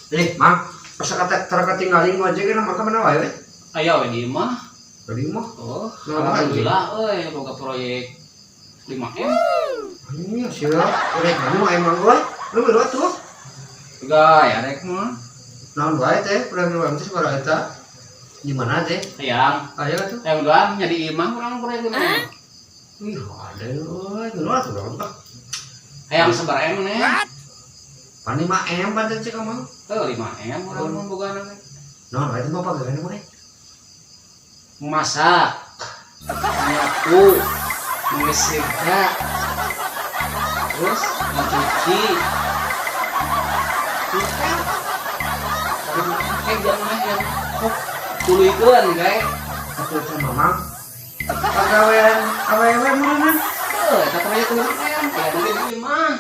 Eh, Mang, asa kata tara katinggalin ngojek kan maka mana wae we? Aya we di imah. Tadi mah. Oh, Nah, alhamdulillah euy boga proyek 5M. Ini sih lah, proyek kamu emang gue. Lu berdua tuh. Juga ya rek mah. Naon wae teh, proyek 5M teh sabaraha eta? Gimana teh? Hayang. Aya tuh. Hayang doang jadi imah urang proyek 5M. Ih, ada euy, geus atuh urang tah. Hayang sabaraha M nih? Pan 5M pan teh cek mah. Heuh, 5M urang mah bogana teh. Naon wae teh mah pagawean mah? Memasak, menyapu, menyetrika, terus mencuci. Bukan. Kayak jangan yang kok tuluykeun kayak. Atuh teh Mamang. Pagawean awewe meureunna. Heuh, eta proyek 5M, aya duit di imah.